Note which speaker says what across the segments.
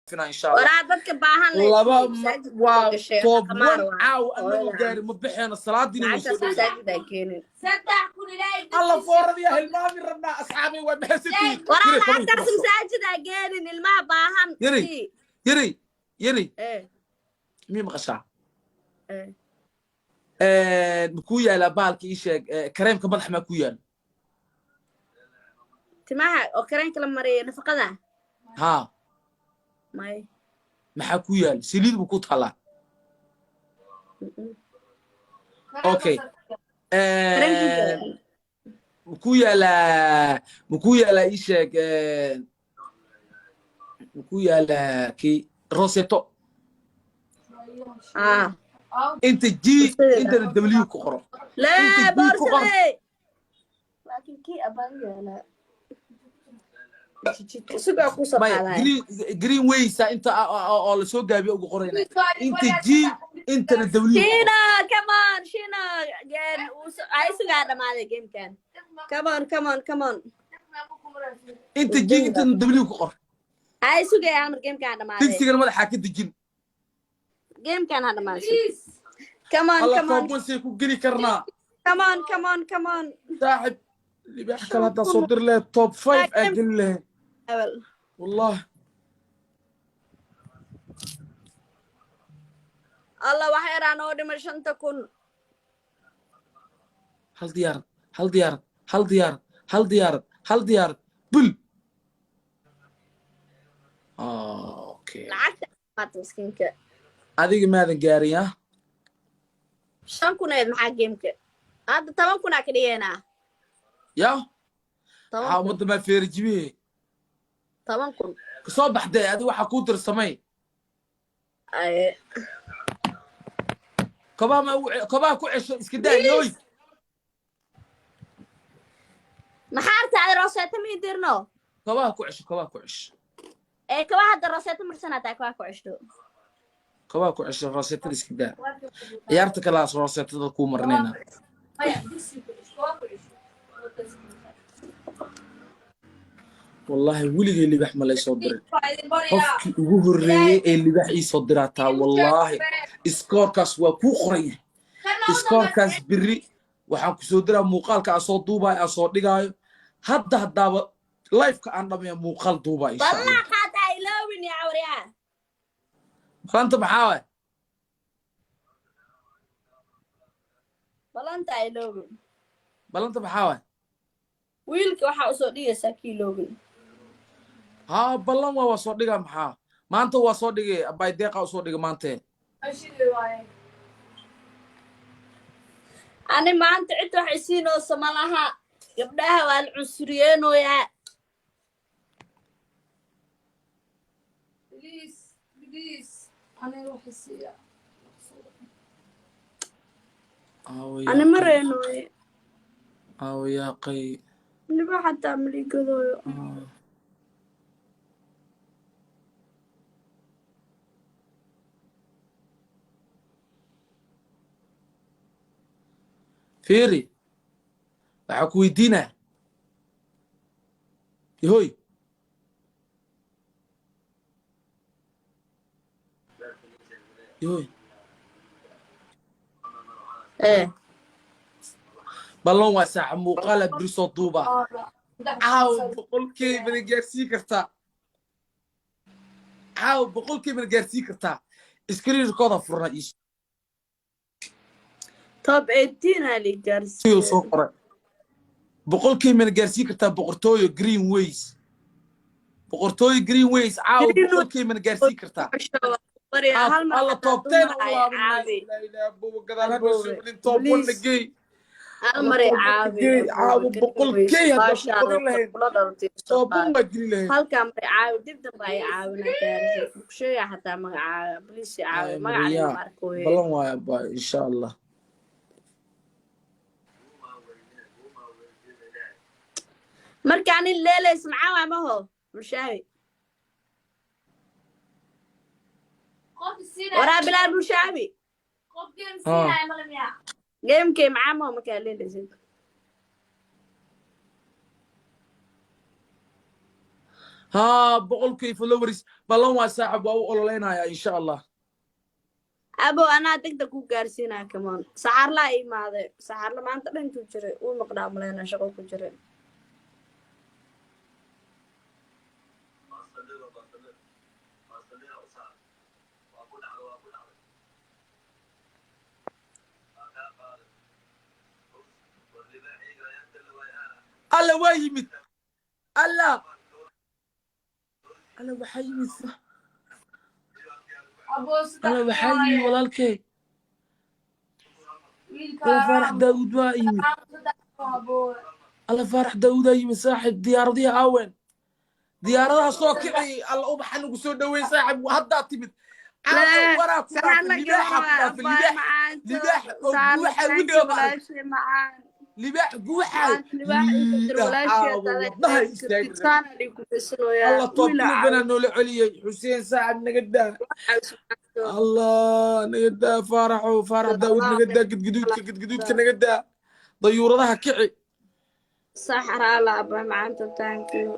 Speaker 1: dhaafinaa insha Allah.
Speaker 2: Waraa dadka baahan leh
Speaker 1: Laba
Speaker 2: sii masaajidka soo
Speaker 1: waa
Speaker 2: gashay
Speaker 1: top
Speaker 2: qamaar
Speaker 1: 1
Speaker 2: waaye
Speaker 1: caawa anagoo
Speaker 2: hooyada
Speaker 1: gaari ma baxeeno, salaadiina way soo
Speaker 2: lacagtaas
Speaker 1: dhowdahay.
Speaker 2: masaajid aa keenin.
Speaker 3: 3000 ilaahay
Speaker 1: Alla
Speaker 3: dartiisa.
Speaker 1: fooradiya hilmaami rabnaa, asxaabay, waa mahadsantihiin.
Speaker 2: Waraa
Speaker 1: Yiri kabihi ku
Speaker 2: lacagtaas
Speaker 1: darso.
Speaker 2: masaajid aa geenin, ilmaha baahan
Speaker 1: Yiri
Speaker 2: sii.
Speaker 1: Yiri yiri.
Speaker 2: Eh.
Speaker 1: Mii maqashaa?
Speaker 2: Eh.
Speaker 1: Ma kuu yaalaa bahalka ii sheeg, kareemka madax maa kuu yaalo?
Speaker 2: Timaha oo kareenka la mariyo nafaqada?
Speaker 1: Haa.
Speaker 2: May.
Speaker 1: Maxaa kuu yaalo? Saliid buu ku taalaa?
Speaker 2: Mm-mm.
Speaker 1: Okay.
Speaker 2: Kareenka yaala.
Speaker 1: Ma kuu yaalaa, ma kuu yaalaa ii sheeg, ma kuu yaalaa kii roseto?
Speaker 2: Ah.
Speaker 1: Inta G
Speaker 2: Borsadeeda.
Speaker 1: intana W ku qoro.
Speaker 2: Lee.
Speaker 1: Inta G ku qor.
Speaker 2: Boorsadee laakiin kii abaan yaalaa sugaa kusoo
Speaker 1: Maya.
Speaker 2: qaadaya.
Speaker 1: Green waysa inta oo lasoo gaabiyo ugu qorayna inta G intana W ku qoro.
Speaker 2: Shino, come on, Shino. Game, ay sugaa dhamaaday gamekan. Come on, come on, come on.
Speaker 1: Inta G intana W ku qor.
Speaker 2: Ay sugay hal mar, gamekan dhamaaday.
Speaker 1: Digsigana madaxaa ka dejin.
Speaker 2: Gamekan ha dhamaaday. Come on,
Speaker 1: Alla
Speaker 2: come on.
Speaker 1: Top 1 say ku geli karnaa?
Speaker 2: Come on, come on, come on.
Speaker 1: Saaxib, libaax kale haddaa soo diri lahayd, top 5 aa geli lahayd.
Speaker 2: Awal.
Speaker 1: Wallah.
Speaker 2: Allah, wax yaraan oo dhimay 5000.
Speaker 1: Hal diyaarad, hal diyaarad, hal diyaarad, hal diyaarad, hal diyaarad bul. Okay.
Speaker 2: Lacagta maata miskiinka.
Speaker 1: Adiga maadan gaarin ah.
Speaker 2: 5000 eed maxaa gameka? Hadda 10,000 aa ka dhigeynaa.
Speaker 1: Ya.
Speaker 2: Toban
Speaker 1: Waxaa
Speaker 2: kun.
Speaker 1: Ummadda maa feerijibihe.
Speaker 2: 10,000.
Speaker 1: Kasoo baxdee, adi waxaa kuu dirsamay.
Speaker 2: Aye.
Speaker 1: Kobaha ma kobaha ku cesho, iska daa yooy.
Speaker 2: Maxaa artaa roseeta ma dirno?
Speaker 1: Kobaha ku cesho, kobaha ku cesho.
Speaker 2: Ee kabaha hadda roseeta marsanaa taa kabaha ku ceshto.
Speaker 1: Kobaha ku cesho, roseetada iska daa, ciyaarta kalaas roseetada kuu marnayna. Wallahi weligay libax ma laysoo dirin, qofkii ugu horreeyey ee libax ii soo diraataa. Wallaahi iskoorkaas waa kuu qoran yahay, iskoorkaas berri waxaan ku soo diraa muuqaalka aan soo duubaayo, aan soo dhigaayo. Hadda haddaaba lifeka aan dhamaya muuqaal duubaa insha Allah.
Speaker 2: Wallah qaataa iloowin ya cawriyaa.
Speaker 1: Balanta maxaa waay?
Speaker 2: Balanta iloowin.
Speaker 1: Balanta maxaa waay?
Speaker 2: Wiilka waxaa usoo dhigaysaa ki iloowin.
Speaker 1: Haa, ballan waa soo dhigaa. Maxaa maanta waa soo dhigay, abay deeqa usoo dhigay maante.
Speaker 2: Ani maanta cid wax isiinoosa ma laha, gabdhaha waa la cunsuriyeenooyaa.
Speaker 3: Please, please, aniga wax isiiya.
Speaker 2: Ani ma reenooye.
Speaker 1: Aawayaaqay.
Speaker 2: Liba xataa maligadooyo.
Speaker 1: Fiiri, waxaa ku weydiinaa yahoy. Yahoy.
Speaker 2: Ee.
Speaker 1: Ballan waa saaxa muuqaala beri soo duubaa. Caawa 100K mana gaarsiin kartaa? Caawa 100K mana gaarsiin kartaa? Iskriirkooda furna ii
Speaker 2: Top 18 aa li
Speaker 1: soo
Speaker 2: gaarsiiyey.
Speaker 1: Soo qoray 100K mana gaarsiin kartaa? Boqortooyo Green Ways, boqortooyo Green Ways, caawa
Speaker 2: Green
Speaker 1: 100K mana gaarsiin kartaa?
Speaker 2: Hal mar
Speaker 1: Alla
Speaker 2: xataa
Speaker 1: top 10
Speaker 2: dumar ay caabi.
Speaker 1: Top 1
Speaker 2: Please.
Speaker 1: gey.
Speaker 2: Hal mar ay caabi.
Speaker 1: Caawa 100K haddaa ku qorin lahayd,
Speaker 2: Kula dhalatay
Speaker 1: top 1 baa geli lahayd.
Speaker 2: Halkaa mar ay caawi, dib dambe ay caawina gaarsi sheega xataa magacaaga, please i caawi.
Speaker 1: Ay,
Speaker 2: Magaca
Speaker 1: Maria,
Speaker 2: ma arkoye.
Speaker 1: Ballan waaya ba insha Allah.
Speaker 2: Marka ani leelays maxaa waay maho bulshaawi?
Speaker 3: Qof isiinaya.
Speaker 2: Waraa bilaal bulshaawi.
Speaker 3: Qof game siinaya male miyaa?
Speaker 2: Gamekay maxaa maho markaa leelaysid?
Speaker 1: Haa, 100K followers ballan waa, saaxib, waa u ololeynayaa, insha Allah.
Speaker 2: Abo, anaa degdeg ku gaarsiinaya. Come on, saxaarlaa imaaday. Saxaarla maanta dhan intuu jiray uu maqnaa, maleyna shaqo ku jiray.
Speaker 1: Alla, waa yimid. Alla, alla, waxaa yimid. Alla, waxaa yimid walaalkay. Alla, Faarax Daawud waa yimid. Alla, Faarax Daawudaa yimid, saaxib. Diyaaradihii aawen? Diyaaradaha soo kici. Alla, ubaxa nagu soo dhaweey, saaxib. Haddaa timid. Caawa waraa ku dhaafay, libaaxa ku dhaafay, libaax, libaax oo guuxa weliga ma arag. Libaax guuxa caawa wadnaha istaagi. Alla, top 11 noola celiyey. Xuseen, saaxib, naga daa. Allah, naga daa. Faaraxo, Faarax Daawud, naga daa. Gadgaduudka, gadgaduudka naga daa. Dayuuradaha kici.
Speaker 2: Saxraala, abaa macaanta, thank you.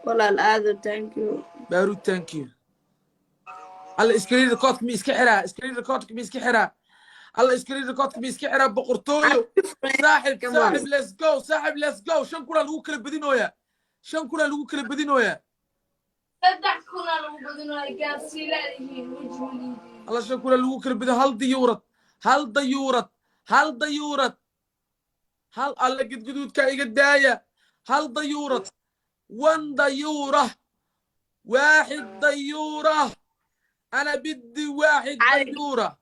Speaker 2: Walaal aado, thank you.
Speaker 1: Baarud, thank you. Alla, screen recordka mi iska xiraa? Screen recordka mi iska xiraa? Alla, screen recordka mi iska xiraa? Boqortooyo, saaxib.
Speaker 2: Come on.
Speaker 1: Saaxib, let's go. Saaxib, let's go. 5,000 lagu kala badinooyaa, 5,000 lagu kala badinooyaa.
Speaker 3: 3,000 lagu badinooya, gaarsii leedihiin weji weligiin.
Speaker 1: Alla, 5,000 lagu kala badin. Hal dayuurad, hal dayuurad, hal dayuurad, hal. Alla, gadgaduudka iga daaya. Hal dayuurad, one dayuura, واحد dayuura. أنا بدي واحد
Speaker 2: علي.
Speaker 1: dayuura.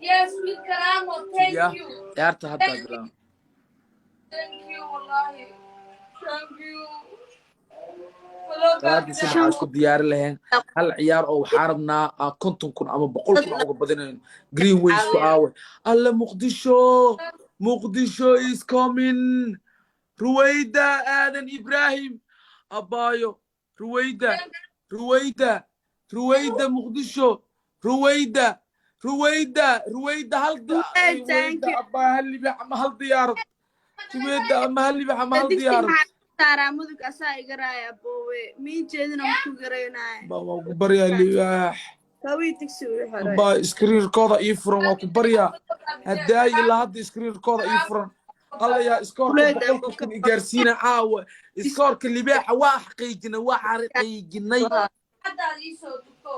Speaker 3: Yes, wiil karaamo, thank
Speaker 1: Ya.
Speaker 3: you.
Speaker 1: Ciyaarta hadda bilaab.
Speaker 3: Thank you, wallahi, thank you.
Speaker 1: Salaadii subax aan isku diyaari lahayn hal ciyaar oo waxaa rabnaa aan 50,000 ama 100,000 aan uga badinayno. Green Ways ku aawe? Alle, Muqdisho, Muqdisho is coming. Ruwayda Aadan Ibrahim, abaayo Ruwayda, Ruwayda, Ruwayda, Muqdisho, Ruwayda, Ruwayda, Ruwayda, hal
Speaker 2: Thank
Speaker 1: Ruwayda
Speaker 2: you.
Speaker 1: Abaa, hal libax ama hal diyaarad. Ruwayda, ama hal libax ama hal
Speaker 2: Digsi
Speaker 1: diyaarad.
Speaker 2: Maxaa saaraa mudug asaa iga raaya, aboowe, mii jeedina ma ku garaynaya.
Speaker 1: Baa, waa ku baryaa, libaax.
Speaker 2: Kawii digsi uu xiray.
Speaker 1: Baa, screenkooda ii furan, waa ku baryaa. Hadaayi ilaa hadda screenkooda ii furan. Alla, yaa iskoorka
Speaker 2: Kuleed.
Speaker 1: 100,000 igaarsiina caawa. Iskoorka libaaxa waa xaqiijinay, waa xaqiijinay.
Speaker 3: Haddaad iisoo dugto.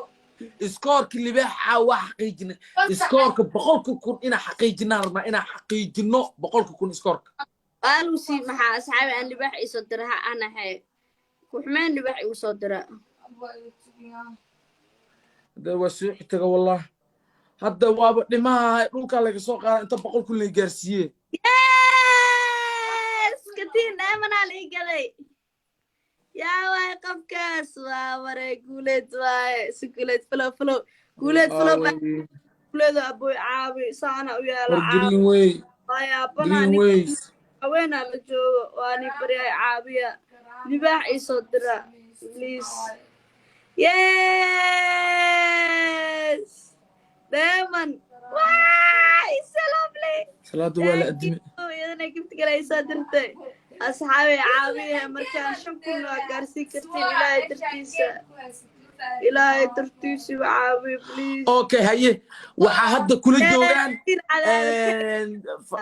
Speaker 1: Iskoorka libaaxa caawa waa xaqiijinay. Iskoorka 100,000 inaa xaqiijinaan rabnaa, inaa xaqiijino 100,000 iskoorka.
Speaker 2: Aalu sii maxaa, asxaabi, aan libaax iisoo dira ha anaxe kuxmeen libaax igu soo dira.
Speaker 1: Hadda waa soo xitaga, wallah, hadda waaba dhimaha dhulkaa laga soo qaada inta 100,000 la gaarsiiye.
Speaker 2: Yes, katiin dheemanaa la ii gaday. Yaa waay qofkaas? Waa waray, Guuleed waaye. Si Guuleed, follow, follow Guuleed, follow back. Guuleedo, aboy, caawi saana u yaalo.
Speaker 1: War
Speaker 2: Caawi.
Speaker 1: Green Way.
Speaker 2: Waa yaabanaa.
Speaker 1: Green Ways.
Speaker 2: Haweenaa la joogo, waa ni baryaay, caawiya, libaax iisoo dira, please. Yes, dheeman waa isa lovely.
Speaker 1: Salaada waa la adime.
Speaker 2: Iyadana gift kale ay soo dirtay. Asxaabi, caawiya, markaan 5,000 waa gaarsiin kartiin. Ilaahay dartiisa, Ilaahay dartiisa igu caawiya, please.
Speaker 1: Okay, haye, waxaa hadda kula joogaan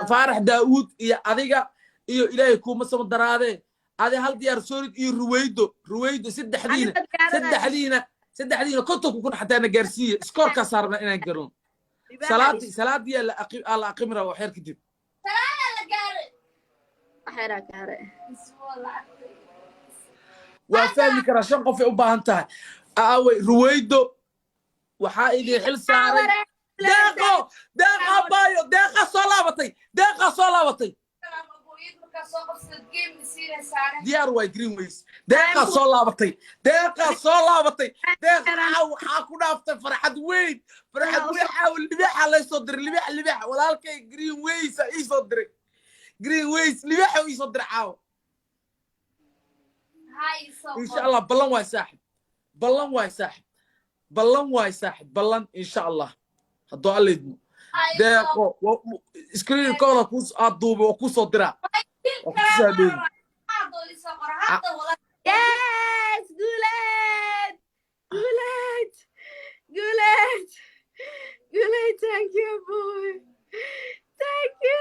Speaker 1: Faarax Daa'uud iyo adiga iyo Ilaahay kuuma sama daraadee. Adi hal diyaar soorid iyo Ruwaydo, Ruwaydo, saddexdiina, saddexdiina 50,000 xataa na gaarsiiye. Iskoorkaas rabnaa inaan garno. Salaadii, salaadii aa la aqimi rabaa wax yar kadib.
Speaker 2: Waxyaaraa ka haray.
Speaker 1: Waa fahmi karaa, shan qof ay u baahan tahay. Aaway Ruwaydo? Waxaa idin xil saaray Deeqo. Deeqa, abaayo, Deeqa soo laabatay, Deeqa soo laabatay. Diyaar waay. Green Ways, Deeqa soo laabatay, Deeqa soo laabatay. Deeqa, caaw waxaa ku dhaaftay farxad weyn, farxad weyn. Caaw libaaxa lay soo diray, libaax, libaax. Walaalkay Green Ways aa ii soo diray. Green Ways libaaxa ii soo diray caawa, insha Allah. Ballan waay, saaxib, ballan waay, saaxib, ballan waay, saaxib, ballan, insha Allah. Hadduu Alla idmo, Deeqo, screen recorder ku aad duubay waa kuu soo diraa, waa kutusaa dhowi.
Speaker 2: Yes, Guuleed, Guuleed, Guuleed, Guuleed. Thank you, boy. Thank you,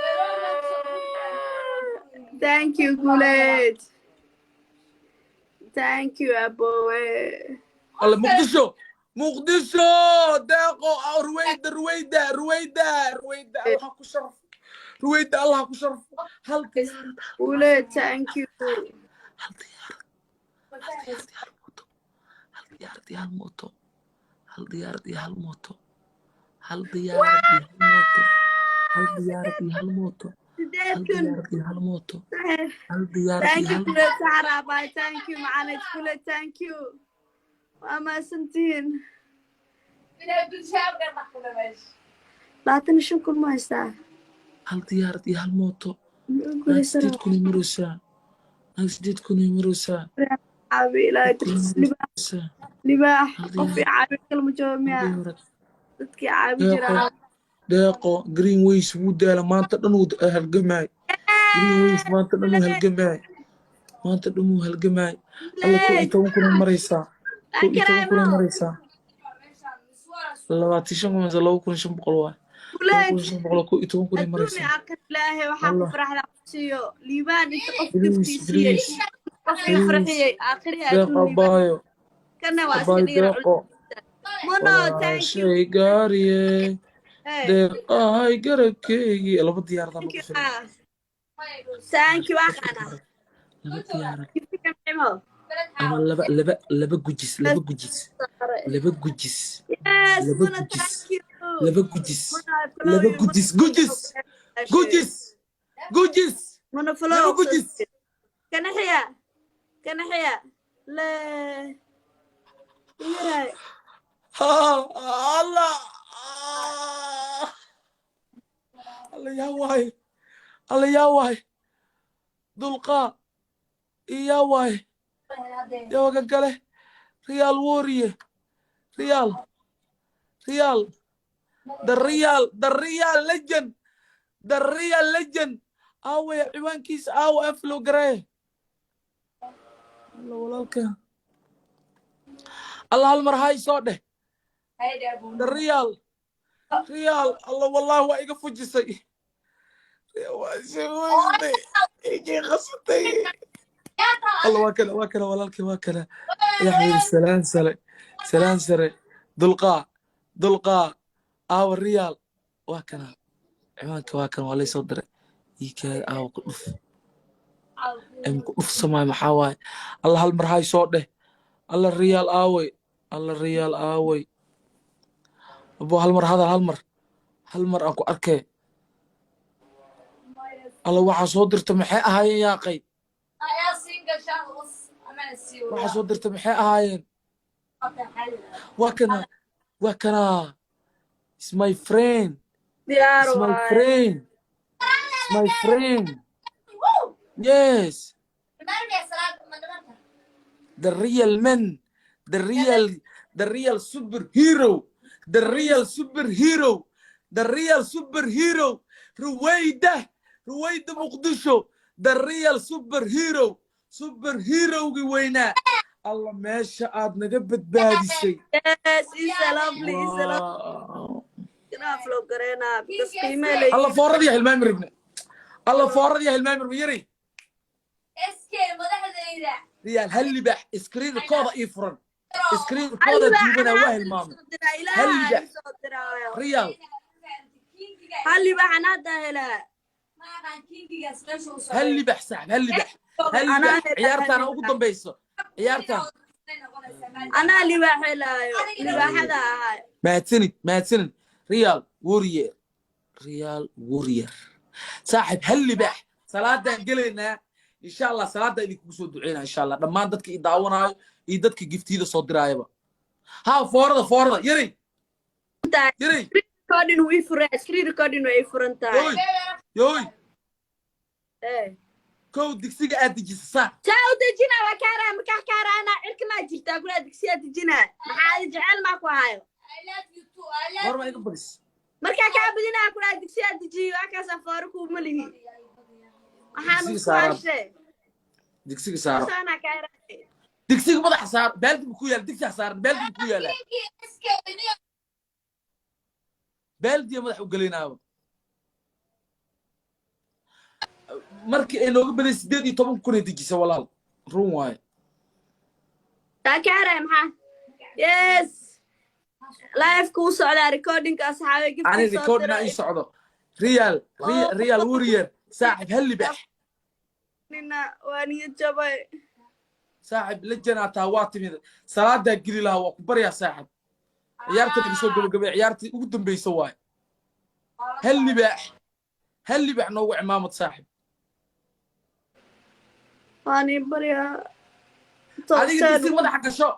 Speaker 2: thank you, Guuleed. Thank you, abowe.
Speaker 1: Alla, Muqdisho, Muqdisho, Deeqo, Ruwayda, Ruwayda, Ruwayda, Ruwayda, Allah ku sharfo. Ruwayda, Allah ku sharfo. Hal diyaarad.
Speaker 2: Guuleed, thank you.
Speaker 1: Hal diyaarad, hal diyaarad iyo hal mooto, hal diyaarad iyo hal mooto, hal diyaarad iyo hal mooto, hal diyaarad iyo hal mooto, hal diyaarad iyo hal mooto,
Speaker 2: 8000.
Speaker 1: Hal diyaarad iyo hal mooto, hal diyaarad
Speaker 2: Thank
Speaker 1: iyo
Speaker 2: you.
Speaker 1: hal
Speaker 2: Guuleed saxaraabay, thank you. Macanid Guuleed, thank you, waa mahadsantihiin. 25,000 ma haystaa?
Speaker 1: Hal diyaarad iyo hal mooto. Naag.
Speaker 2: Guuleysana.
Speaker 1: 8000 ay maraysaa naag, 8000 ay maraysaa.
Speaker 2: Caawi ilaahay dartiis, libaax.
Speaker 1: Maraysaa.
Speaker 2: Libaax.
Speaker 1: Hal
Speaker 2: Qof i
Speaker 1: diyaarad.
Speaker 2: caawi kalma joogo
Speaker 1: Hal
Speaker 2: miyaa?
Speaker 1: diyaarad.
Speaker 2: Dadkii caawi
Speaker 1: Deeqo.
Speaker 2: jira.
Speaker 1: Deeqo, Green Ways wuu daala, maanta dhan wuu halgamaay. Green Ways maanta dhan wuu halgamaay, maanta dhan wuu halgamaay. Alla, 11,000 ay maraysaa, 11,000 ay maraysaa. 25,000 mise 2500 waay? 2500, 11,000 ay
Speaker 2: Adduun
Speaker 1: maraysaa.
Speaker 2: aakhir Ilaahay waxaa ku
Speaker 1: Allah.
Speaker 2: faraxda ku siiyo liibaan inta qof
Speaker 1: Please,
Speaker 2: giftii siiyey.
Speaker 1: please.
Speaker 2: Qof iga farxiyey aakhiri
Speaker 1: Deeqo.
Speaker 2: adduun liibaan.
Speaker 1: Abaayo.
Speaker 2: Kana waa iska
Speaker 1: Abaayo.
Speaker 2: dhiira.
Speaker 1: Deeqo.
Speaker 2: Muno, thank you.
Speaker 1: Walaashay gaariye.
Speaker 2: Hey.
Speaker 1: Deeqahay garabkeygii, laba diyaaradaa
Speaker 2: Thank
Speaker 1: nagu
Speaker 2: you.
Speaker 1: filan.
Speaker 2: Ah. Thank you, aqana.
Speaker 1: Laba diyaarad.
Speaker 2: Giftiga mimo.
Speaker 1: Ama laba, laba, laba gujis, laba gujis, laba gujis.
Speaker 2: Yes.
Speaker 1: Laba
Speaker 2: Muna.
Speaker 1: gujis.
Speaker 2: Thank you.
Speaker 1: Laba gujis.
Speaker 2: Muna, I follow
Speaker 1: Laba
Speaker 2: you.
Speaker 1: gujis, gujis, gujis, gujis.
Speaker 2: Muna, follow.
Speaker 1: Laba gujis.
Speaker 2: Kanaxiya, kanaxiya le yaray.
Speaker 1: Ha Allah, Allah, yaa waay? Allah, yaa waay? Dulqaa, yaa waay? Yaa waga gale? Real Warrior, Real, Real, the real, the real legend, the real legend. Aaway ciwaankiisa? Aawa aflow garee? Allah, walaalka, Allah, hal mar hay soo dheh. The real, real. Allah, wallahi waa iga fujisay. Waa iga fujisay, igii qasatay. Allah, waa kana, waa kana walaalkii, waa kana. Ya xabiibi, salaan sare, salaan sare. Dulqaa, dulqaa. Aawa real? Waa kana ciwaanka, waa kana, waa laysoo diray. Ii kaada. Aawa ku dhuf em ku dhuf samaay. Maxaa waaye? Allah, hal mar hay soo dheh. Allah, real aaway? Allah, real aaway? Abo, hal mar hadal, hal mar, hal mar aan ku arkee. Alla, waxaa soo dirta maxay ahaayeen? Yaaqay, waxaa soo dirta maxay ahaayeen? Waa kana, waa kana. It's my friend.
Speaker 2: Diyaar.
Speaker 1: It's my
Speaker 2: Waaye.
Speaker 1: friend. It's my friend, yes. The real man, the real, the real superhero, the real superhero, the real superhero. Ruwayda, Ruwayda Muqdisho, the real superhero, superhero-gii weynaa. Alla, meesha aad naga badbaadisay.
Speaker 2: Yes, isa lovely, isa lovely.
Speaker 1: Wow.
Speaker 2: Inaa follow gareynaa because qiime leeyihiin.
Speaker 1: Alla, fooradii hilmaami rabne. Alla, fooradii hilmaami rabne yari. Riyaal, hal libaax, screen recorder ii furan, screen recorder duubanaa, waa hilmaamay.
Speaker 2: Ilaaha
Speaker 1: Hal libaax.
Speaker 2: soo diraa.
Speaker 1: Riyaal.
Speaker 2: Hal libaax anaa hadda helaa.
Speaker 1: Hal libax, saaxib, hal libax, hal
Speaker 2: Anaa
Speaker 1: libax.
Speaker 2: helaa.
Speaker 1: Ciyaartaana
Speaker 2: Hal
Speaker 1: ugu
Speaker 2: libaax.
Speaker 1: dambayso ciyaartaan.
Speaker 2: Anaa libaax helaayo, libaaxada ahay.
Speaker 1: Mahadsanid, mahadsanid, Real Warrior, Real Warrior. Saaxib, hal libaax. Salaadaan gelaynaa insha Allah, salaada idinkugu soo duceynaa insha Allah. Dhammaan dadka i daawanaayo iyo dadka giftiyada soo diraayaba ha foorada, foorada yaray, yaray.
Speaker 2: Recording wuu ii furan, screen recording way ii furan tahay.
Speaker 1: Yoy, yoy.
Speaker 2: Eh.
Speaker 1: Kow, digsiga aad dejisa saa.
Speaker 2: Taa u dejina waa kaaraa, markaa kaaraana cirka maa jirtaa kulaa digsiyaa dejina. Maxaa adi jecel maa ku hayo?
Speaker 1: Goorma iga badis?
Speaker 2: Markaa kaa badinaa ku dhaha digsiyaa dejiyo, waa kaas afaaro kuuma lihi. Waxaan
Speaker 1: Digsiga
Speaker 2: isku
Speaker 1: saaran.
Speaker 2: hashee.
Speaker 1: Digsiga saaro.
Speaker 2: Saanaa kaa yaraatay.
Speaker 1: Digsiga madaxa saar, baaldi ku yaal, digsiga saaran, baaldi ku yaala, baaldiya madax u gelinaayo. Markii ay nooga baday 18,000 ay dejisa, walaal, run waaye.
Speaker 2: Taa kaa yaray maxaa? Yes, live kuu socdaa, recordingka asxaabe.
Speaker 1: Ani
Speaker 2: gifti soo
Speaker 1: recordna
Speaker 2: dira.
Speaker 1: Ii socdo real real warrior, saaxib, hal libax.
Speaker 2: Nina waa niyad jabay.
Speaker 1: Saaxib, la janaataa waa timid, salaadaa geli lahaa, waa ku baryaa saaxib. Ciyaarta laga soo gabagabay, ciyaartii ugu dambaysa waaye. Hal libaax, hal libaax noogu cimaamad, saaxib.
Speaker 2: Waa niin baryaa.
Speaker 1: Adiga digsi madaxa gasho.